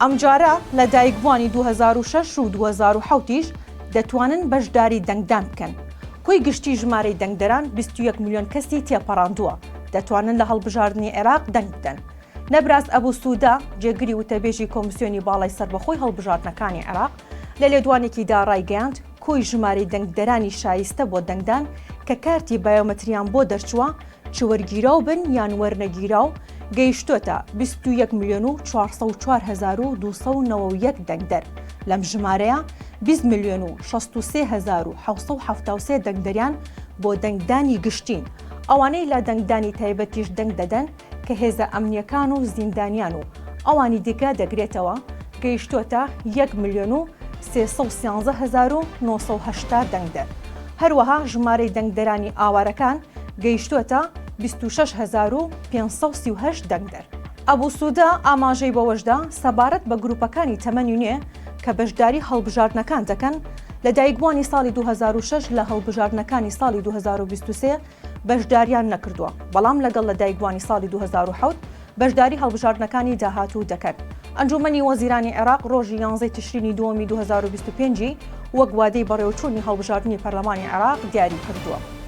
ئەمجارە لەدایکبووانی 2006 و 2007 یش دەتوانن بەشداری دەنگدان بکەن. کۆی گشتی ژمارەی دەنگدەران 21 ملیۆن کەسی تێپەڕاندووە، دەتوانن لە هەڵبژاردنی عێراق دەنگ بدەن. نەبراس ئەبو سوودە، جێگری وتەبێژی کۆمسیۆنی باڵای سەربەخۆی هەڵبژاردنەکانی عێراق، لە لێدوانێکیدا ڕایگەیاند، کۆی ژمارەی دەنگدەرانی شایستە بۆ دەنگدان کە کارتی بایۆمەتریان بۆ دەرچووە، چ وەرگیراو بن یان وەرنەگیراو، گەیشتۆتە 21 ملیۆن و 404 هەزار و 291 دەنگدەر، لەم ژمارەیە 20 ملیۆن و 63 هەزار و 773 دەنگدەریان بۆ دەنگدانی گشتین، ئەوانەی لە دەنگدانی تایبەتیش دەنگ دەدەن کە هێزە ئەمنییەکان و زیندانیان و ئەوانی دیکە دەگرێتەوە، گەیشتۆتە یەک ملیۆن و 313 هەزار و 980 دەنگدەر. هەروەها ژمارەی دەنگدەرانی ئاوارەکان گەیشتووەتە 26538 دەنگدەر. ئەبو سوودە ئاماژەی بەوەشدا، سەبارەت بە گروپەکانی تەمەنی نوێ کە بەشداری هەڵبژاردنەکان دەکەن، لەدایکبووانی ساڵی 2006 لە هەڵبژاردنەکانی ساڵی 2023 بەشداریان نەکردووە، بەڵام لەگەڵ لەدایکبووانی ساڵی 2007 بەشداری هەڵبژاردنەکانی داهاتوو دەکەن. ئەنجوومەنی وەزیرانی عێراق ڕۆژی یانزەی تشرینی دووەمی 2025 ی وەک وادەی بەڕێوەچوونی هەڵبژاردنی پەرلەمانی عێراق دیاری کردووە.